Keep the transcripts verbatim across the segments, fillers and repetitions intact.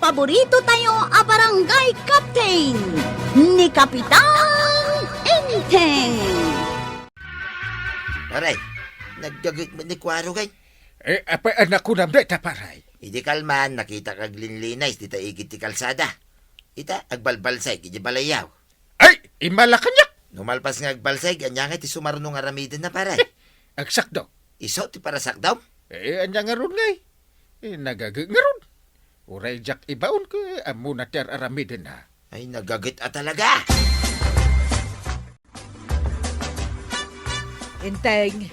Paborito tayo a barangay captain, ni Kapitan Enteng. Paray, nagdagit met ni Kuarog ay. Eh, apay a nakunam dayta, paray? Idi kalman, nakita kag linlinay dita igid ti kalsada. Ita, agbalbalsay, iti balayyaw. Ay, imala kaniak! No malpas nga agbalsay, ania nga ti sumarno nga aramidenna, paray? Agsakdo. Isu ti parasakdom? Eh, ania ngarud ngay? Eh, nagaget ngarud. Uray diak ibaon ket ammona ti ar-aramidenna. Ay, nagaget a talaga! Enteng,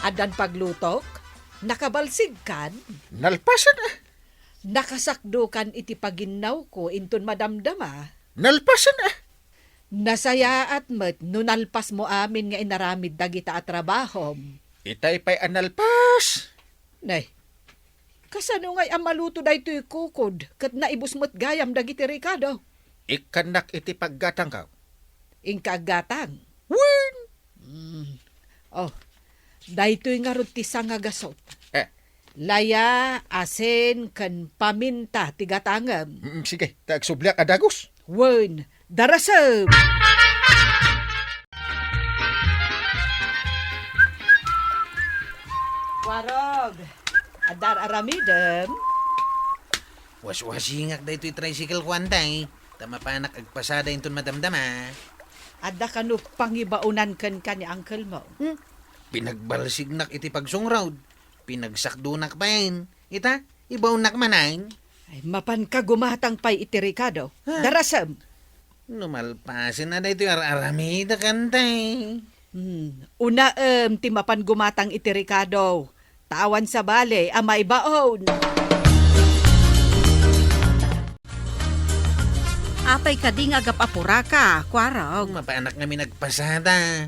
addan paglutok? Nakabalsigkan? Nalpasen a. Nakasakdokan iti paginnawko inton madamdama? Nalpasen a. Nasayaat met no nalpasmo amin nga inaramid dagita a trabahom. Itay pay a nalpas. Nay, kasano ngay a maluto daytoy kukod ket naibus met gayam dagiti rekado? Ikkannak iti paggatangko. Inka aggatang? Wen! Mm. Oh, daytoy ngarud ti sangagasut. Eh. Laya, asin, ken paminta ti gatangem. Mm, sige, ta agsubliak a dagus. Wen, darasem! Warog, adda ar-aramidem? Waswasingak daytoy tricycle ko, antay, ta mapanak agpasada inton madamdama. Adda kano pangibaonan kenka ni uncle mo? Hmm? Pinagbalsignak iti pagsungrod. Pinagsakdonak payen. Ita, ibaonnak manen. Ay, mapanka gumatang pay iti rekado. Ha? Darasem. No malpasen a daytoy ar-aramidek, antay. Hmm, unaem ti mapan gumatang iti rekado. Ta awan sabali a maibaon. Apay kadi nga agap-apuraka, Kuarog? Mapanak ngamin agpasada.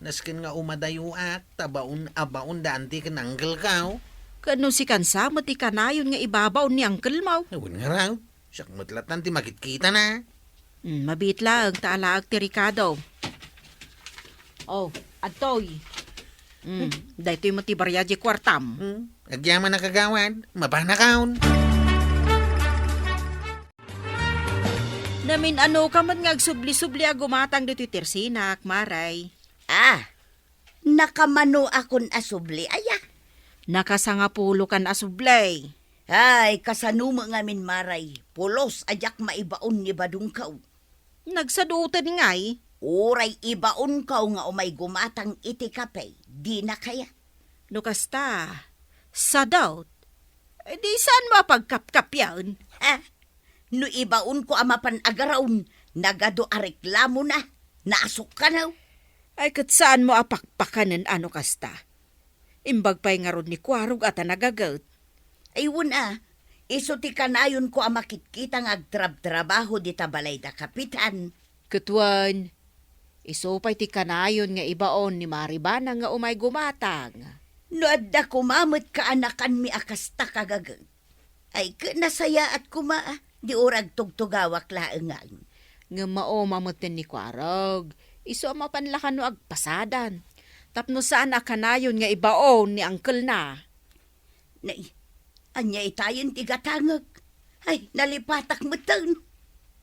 Nasken nga umadayoak, ta baon a baon da anti ken uncle ko. Ket no sikan sa met ti kanayon nga ibabaon ni uncle mo? Wen ngarud, siak met latta ti makitkitana. Hmm, mabiit laeng ta alaek ti rekado. Oh, adtoy. Hmm, daytoy met ti bariag ti kuartam. Hmm, agyaman a kagawad, mapanakon. Namin-ano ka met nga agsubli-subli a gumatang ditoy tersinak, Maray? Ah, nakamanoakon a subli, aya? Nakasangapulokan a subli. Ay, kasano met ngamin, Maray? Pulos a diak maibaon ni badongko. Nagsaduted ngay? Uray ibaonko nga umay gumatang iti kape, dina kayat. No kasta, sadut. Eh, di saan mo a pagkapkapian? Ha? No ibaonko a mapan agaraon, nagadu a reklamona, naasukkan. Ay, ket saan mo a pakpakanen a no kasta? Imbag pay ngarud ni Kuarog a ta nagaget. Ay, wen a, isu ti kanayonko a makitkita nga agtrabtrabaho dita balay da Kapitan. Ket wen, isu pay ti kanayon nga ibaon ni Maribana nga umay gumatang. No adda koma met kaanakanmi a kasta kagaget. Ay, ket nasayaat koma, a, di uray agtugtugawak laeng ngarud. Ngem mauma met ni Kuarog, isu a mapan la kano agpasadan. Tapno saan a kanayon nga ibaon ni uncle na. Nay, ania itayen ti gatangek? Ay, nalipatak metten.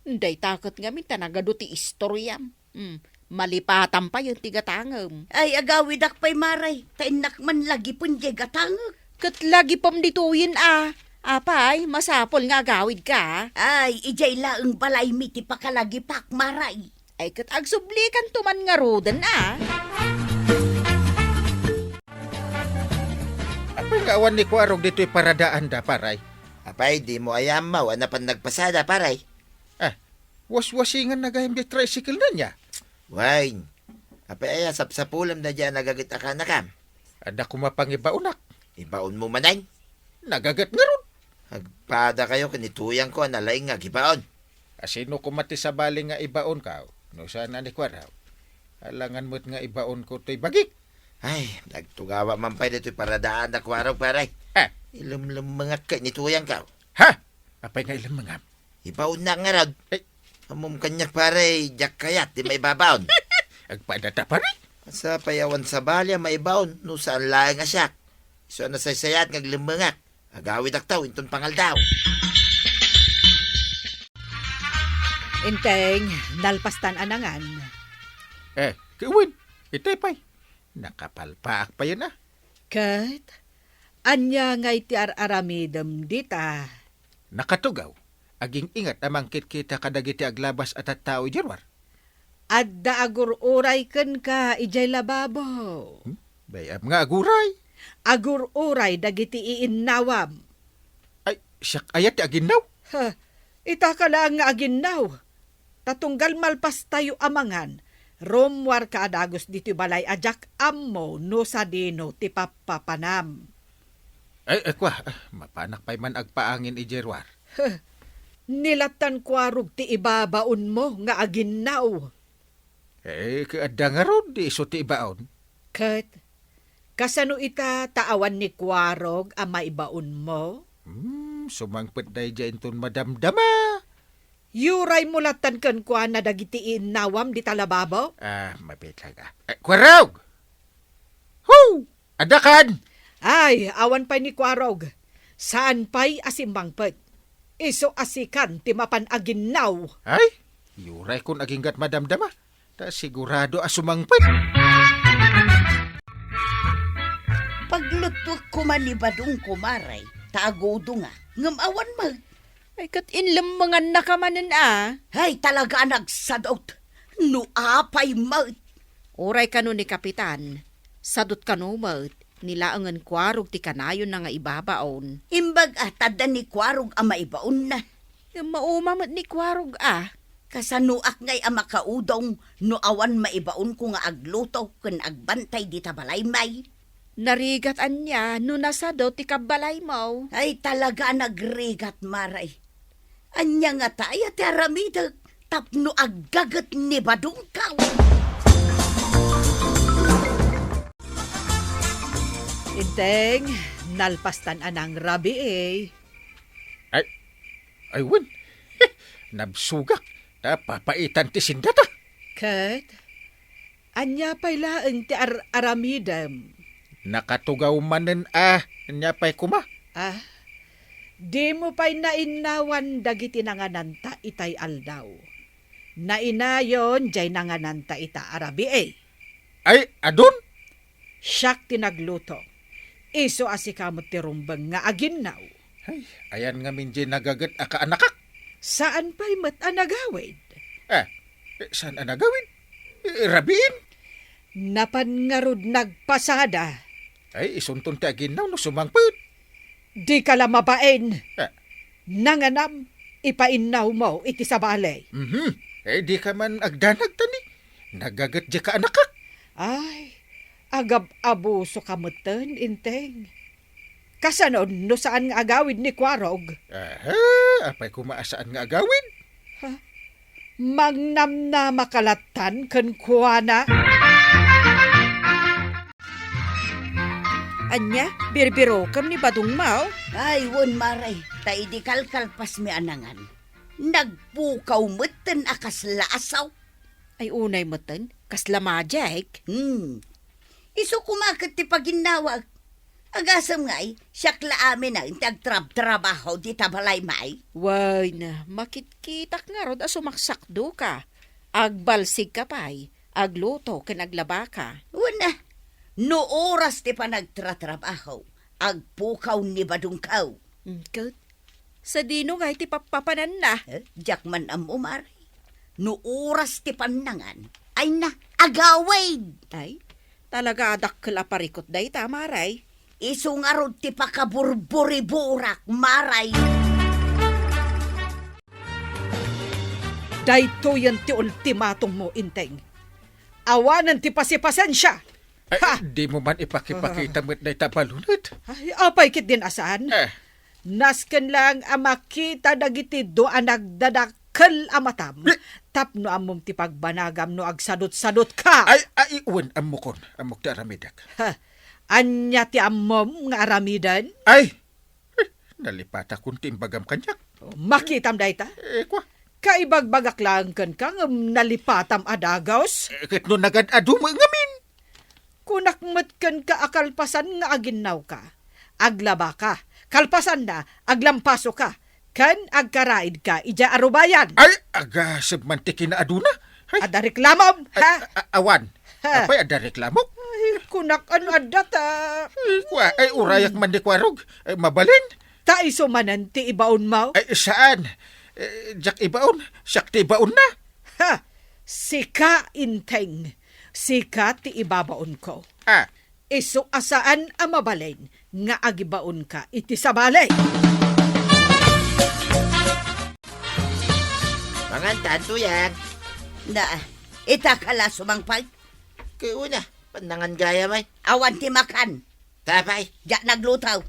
Dayta ket ngamin ta nagadu ti istoriam. Hmm, malipatam pay ti gatangem. Ay, agawidak pay, Maray, ta innak man lagipen diay gatangek. Ket lagipem ditoyen a. Apay, masapul nga agawidka? Ay, idiay laeng balaymi ti pakalagipak, Maray. Ay, ket agsublikanto man ngaruden a. Apay nga awan ni Kuarog ditoy paradaanda, paray? Apay, dimo aya ammo a napan nagpasada, paray? Ah, waswasinganna gayam diay tricycle na niya. Wen, apay aya sapsapulam daydiay a nagaget a kaanakam? Adda koma pangibaonak. Ibaonmo manen? Nagaget ngarud. Agpadakayo ken ni tuyangko a nalaing nga agibaon. A, sino koma ti sabali nga ibaonko, no saan a ni Kuarog? Alangan met nga ibaonko toy bagik. Ay, nagtugawa man pay ditoy paradaanda, Kuarog, paray. Ah. Ilemlemmengak ken ni tuyangko. Ha? Apay nga ilemmengam? Ibaonnak ngarud. Ay. Ammom kaniak, paray, diak kayat ti maibabaon. Agpadata, paray? Sa pay awan sabali a maibaon, no saan laeng a siak. Isu a nasaysayaat nga aglemmengak. Agawidakto inton pangaldaw. Enteng, nalpastan a nangan. Eh, ket wen, itay pay. Nakapalpaak payen a. Ket, ania ngay ti ar-aramidem dita? Nakatugaw, aging-ingat a mangkitkita kadagiti aglabas a tattao idiay ruar. Adda agur-uray kenka idiay lababo. Hmm? Bay-am nga aguray. Agur-uray dagiti iinnawam. Ay, siak aya ti aginnaw? Ha, itaka laeng nga aginnaw. Ta tunggal malpastayo a mangan, rummuarka a dagus ditoy balay a diak ammo no sadino ti pappapanam. Ay, ay, kua, ah, mapanak pay man agpaangin idiay ruar. Huh. Ni lattan kuarog ti ibabaonmo nga aginnaw. Eh, ket adda ngarud, di isu ti ibaon. Ket, kasano ita ta awan ni kuarog a maibaonmo? Hmm, sumangpet daydiay inton madamdama. Yuraymo lattan kenkuana dagiti iinnawam dita lababo? Ah, mapitlaga. Eh, kuarog! Hu! Adda kan! Ay, awan pay ni kuarog. Saan pay a simmangpet. Isu a sikan ti mapan aginnaw. Ay, yuraykon aginggat madamdama. Ta sigurado a sumangpet. Pagluttuek koma ni Badong, kumare, ta agudonga, ngem awan met. Ay, ket inlemmengannaka manen a. Hay, talaga a nagsadut. No apay met. Uray kano ni Kapitan, sadut kano met, ni laengen kuarog ti kanayonna nga ibabaon. Imbag a, ta adda ni kuarog a maibaonna. Ngem mauma met ni kuarog a. Kasanoak ngay a makaudong no awan maibaonko nga agluto ken agbantay dita balay, may? Narigat ania no nasado ti kabbalaymo? Ay, talaga a nagrigat, mare. Ania ngata aya ti aramidek tapno aggaget ni Badongko? Inteng, nalpastan a nangrabii. Ay, ay, wen. Nabsogak. Ta papaitan ti sindata. Ket, ania pay laeng ti ar-aramidem? Nakatugaw manen a, ania pay koma? Ah, dimo pay nainnawan dagiti nangananta itay aldaw. Nainayon jay nangananta ita a rabii. Ay, adun? Siak ti nagluto. Isu a sika met ti rumbeng nga aginnaw. Ay, ayan ngamin jay nagaget a kaanakak. Saan pay met a nagawid? Eh, saan a nagawid? Eh, rabiin? Napan ngarud nagpasada. Ay, isunton ti aginnaw no sumangpet. Dika la mabain. Eh. Nanganam, ipainnawmo iti sabali. Mhm. Eh, dika man agdanag, ta ni nagaget jay kaanakak. Ay, agab-abusoka metten, Inteng. Kasano no saan nga agawid ni Kuarog? Aha, apay koma a saan nga agawid? Ha? Mangnamnamaka lattan kenkuana? Ania, birbirokem ni Badongmo? Ay, wen, mare, ta idi kalkalpasmi a nangan, nagpukaw metten a kasla asaw. Ay, unay metten, kasla magic? Hmm. Isu koma ket ti paginnawak. Agasem ngay, siak la amin a ti agtrabtrabaho dita balay, may? Wen, makitkitak ngarud a sumaksakdoka. Agbalsigka pay, agluto ken aglabaka. Wen a, no oras ti panagtratrabaho, agpukaw ni Badongko. Mm, ket, sadino ngay ti pappapananna? Eh, diak man ammo, mare. No oras ti pannangan, ay na, agawid! Ay, talaga a dakkel a parikut dayta, mare. Isu ngarud ti pakaburburiburak, mare. Daytoyen ti ultimatummo, Inteng. Awanen ti pasipasensia. Ay, ha? Dimo man ipakipakita met dayta balunet. Ay, apay ketdin a saan? Eh. Nasken laeng a makita dagiti dua a nagdadakkel a matam. Eh. Tapno ammom ti pagbanagam no agsadutsadutka. Ay, ay, wen, ammokon. Ammok ti aramidek. Ha? Ania ti ammom nga aramiden? Ay, eh, nalipatakon ti imbagam kaniak. Makitam dayta? Eh, kua. Kaibagbagak laeng kenka ngem nalipatam a dagus? Eh, ket no nagad-adu met ngamin? Kunak met kenka a kalpasan nga aginnawka, aglabaka, kalpasanna, aglampasoka. ken agkaraidka idiay arubayan. Ay, agasem man ti kinaaduna. Ay, adda reklamom, ay, ha? A-, a-, awan. Ha? Apay, adda reklamok? Ay, kunak, ano adda ta? Ay, kua-, ay, urayak man ni Kuarog. Ay, mabalin? Ta isu manen ti ibaonmo? Ay, saan? Eh, diak ibaon. Siak ti ibaonna. Ha? Sika, Enteng. Sika ti ibabaonko. Ah. Isu a saan a mabalin nga agibaonka iti sabali. Mangan tanto yan. Na, ita ka la sumangpal? Kay una, pannangan gayam ay. Awan ti makan. Tapay. Diak nagluto.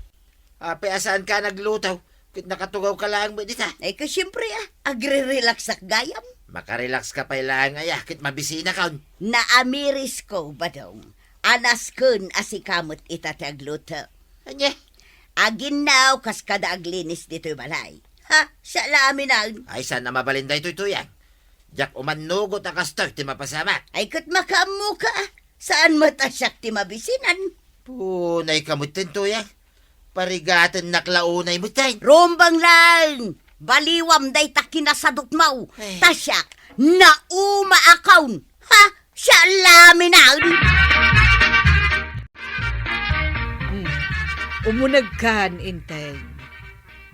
Apay a saanka nagluto, ket nakatugawka laeng met ita. Ay, ket siempre, ah, agre-relaxak gayam. Makarelaxka pay laeng aya, ket mabisinakon. Naamirisko, Badong. Anasken a sika met ita ti agluto. Ania? Aginnaw kas kada aglinis ditoy balay. Ha? Siak la amin. Ay, saan a mabalin daytoy, Tuyang? Diak umannugot a kastoy ti mapasamak. Ay, ket makaammoka, ah. Saan met a siak ti mabisinan? Punay ka metten, Tuyang. Parigatennak la unay metten. Rumbeng laeng! Baliwam dayta kinasadutmo. Eh. Ta siak, naumaakon. Ha? Siak la amin. Hmm. Umunegkan, Enteng.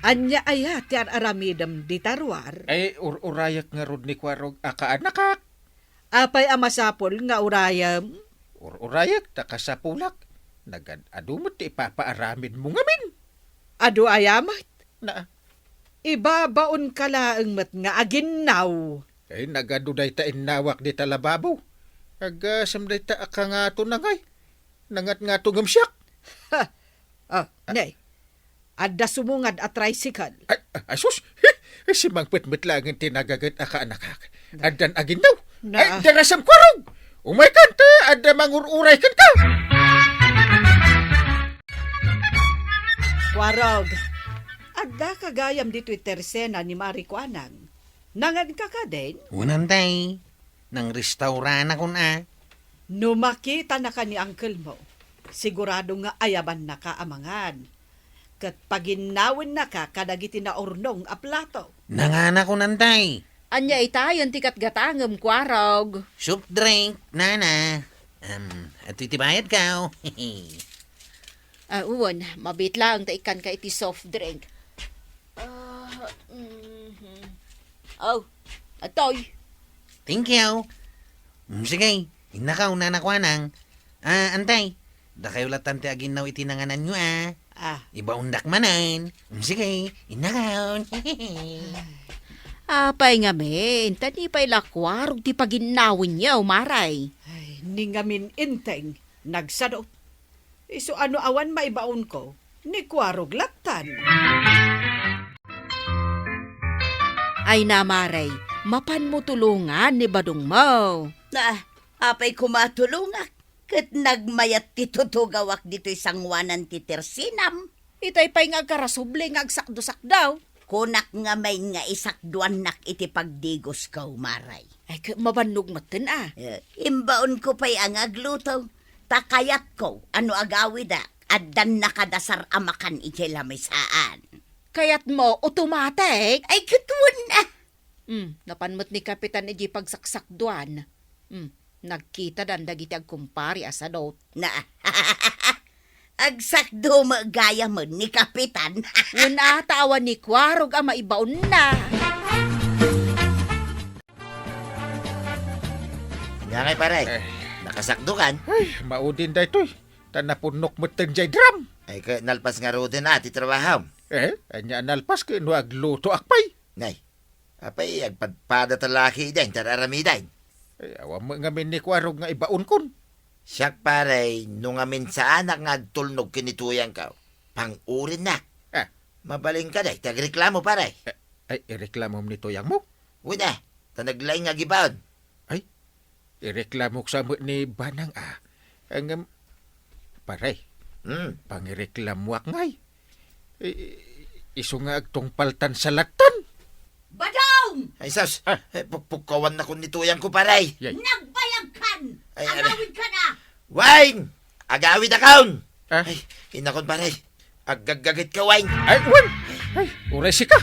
Ania aya ti ar-aramidem dita ruar? Ay, ur-urayak ngarud ni Kuarog a kaanakak. Apay a masapul nga urayem? Ur-urayak ta kasapulak. Nagad-adu met ti ipapaaramidmo ngamin. Adu aya met? Na. Ibabaonka laeng met nga aginnaw. Ay, nagadu dayta innawak dita lababo. Agasem dayta a kangato na ngay. Nangatngato ngem siak. Ha. Ah, ah, ne. Adda sumungad a tricycle. Ay, ay, sus! Simangpet met laeng ti nagaget a kaanakak. Na. Addan aginnaw. Na. Ay, darasem, Kuarog! Umaykan ta, adda mangur-uray kenka! Kuarog, adda ka gayam ditoy tersena ni Mari Kuanang. Nanganka kadin? Wen, Enteng. Nangrestauranakon a. No makitanaka ni uncle mo, sigurado nga ayabannaka a mangan. Ket paginnawennaka kadagiti naurnong a plato. Nanganakon, Enteng. Ania itayen ti gatgatangem, Kuarog? Soft drink, nana. Em, adtoy ti bayadko. Ah, wen, mabiit laeng ta ikkanka iti soft drink. Ah, mhm. Oh, adtoy. Thank you. Mm, sige, innakaw, Nana Kuanang. Ah, Enteng, dakayo latta ti aginnaw iti nangananyo, ah. Ah. Ibaondak manen. Mm, sige, innakaw. Apay ngamin, ta ni pay la Kuarog ti paginnawenyo, Mari. Ay, ni ngamin, Enteng, nagsadot. Isu a no awan maibaonko, ni Kuarog lattan. Ay na, Mari, mapanmo tulongan ni badongmo. Ah, apay koma tulongak? Ket nagmayat ti tutugawak ditoy sangoanan ti tersenam. Itay pay nga agkarasubli nga agsakdo-sakdo. Kunak ngamin nga isakduannak iti pagdigosko, Mari. Ay, ket mabannog metten a. Eh, imbaonko pay a nga agluto. Ta kayatko a no agawidak, addan nakadasar a makan idiay lamisaan. Kayatmo, automatic? Ay, ket wen a. Hmm, napan met ni Kapitan idiay pagsaksakduan. Hmm, nagkitadan dagiti agkumpare a sadot. Na, agsakdo met gayamen ni Kapitan. Wen a, ta awan ni Kuarog a maibaonna. Ania ngay, pare? Eh. Nakasakdokan? Ay, maudin daytoy. Ta napunnok metten jay drum. Ay, ket nalpas ngaruden a ti trabahom. Eh, ania a nalpas ket no aglutoak pay? Nay, apay, agpadpada ta laki idiay ti ar-aramidem? Ay, awan met ngamin ni Kuarog nga ibaonkon. Siak, pare, no ngamin saanak nga agtulnog ken ni Tuyangko, pang-urinnak. Ah. Mabalin kadi ti agreklamo, pare? Eh, ay, ireklamom ni Tuyangmo? Wen a, ta naglaing nga agibaon. Ay, ireklamok sa met ni Banang a. Ngem, pare, hmm, pangireklamoak ngay. I-, i-, isu nga agtungpaltan sa lattan. Badong! Ay, sus! Ah. Eh, pukpukawannakon ni Tuyangko, pare. Yay. Nagbayagkan! Ay, ay. Agawidkan a! Wine! Agawidakon! Ah. Ay, innakon, pare. Aggaggagetka, Wine. Ay, wen! Ay, uray sika!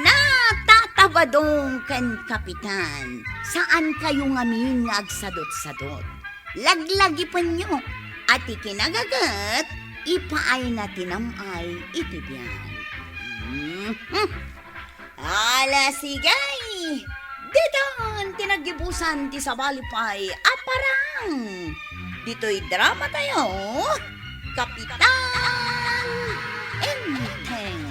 Natatabadong ken Kapitan, saankayo ngamin nga agsadutsadut. Laglagipenyo a ti kinagaget, ipaayna ti nam-ay iti biag. Mhm. Ala, sige! Ditan ti naggibusan ti sabali pay a parang. Ditoy drama tayo, Kapitan Enteng.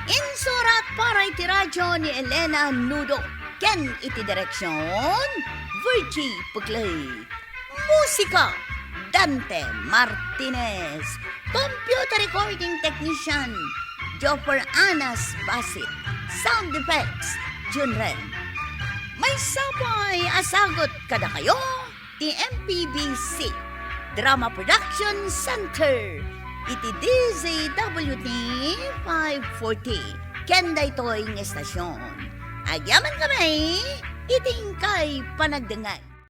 Insurat para iti radyo ni Elena Nudo ken iti direksyon, Virgie Puglay. Musika, Dante Martinez. Computer recording technician, Joffer Anas Basit. Sound effects, Junren. Maysa pay a sagut kadakayo ti M P B C Drama Production Center iti D Z W T five forty. Ken daytoy nga estasyon, agyamankami iti inkay panagdengngeg.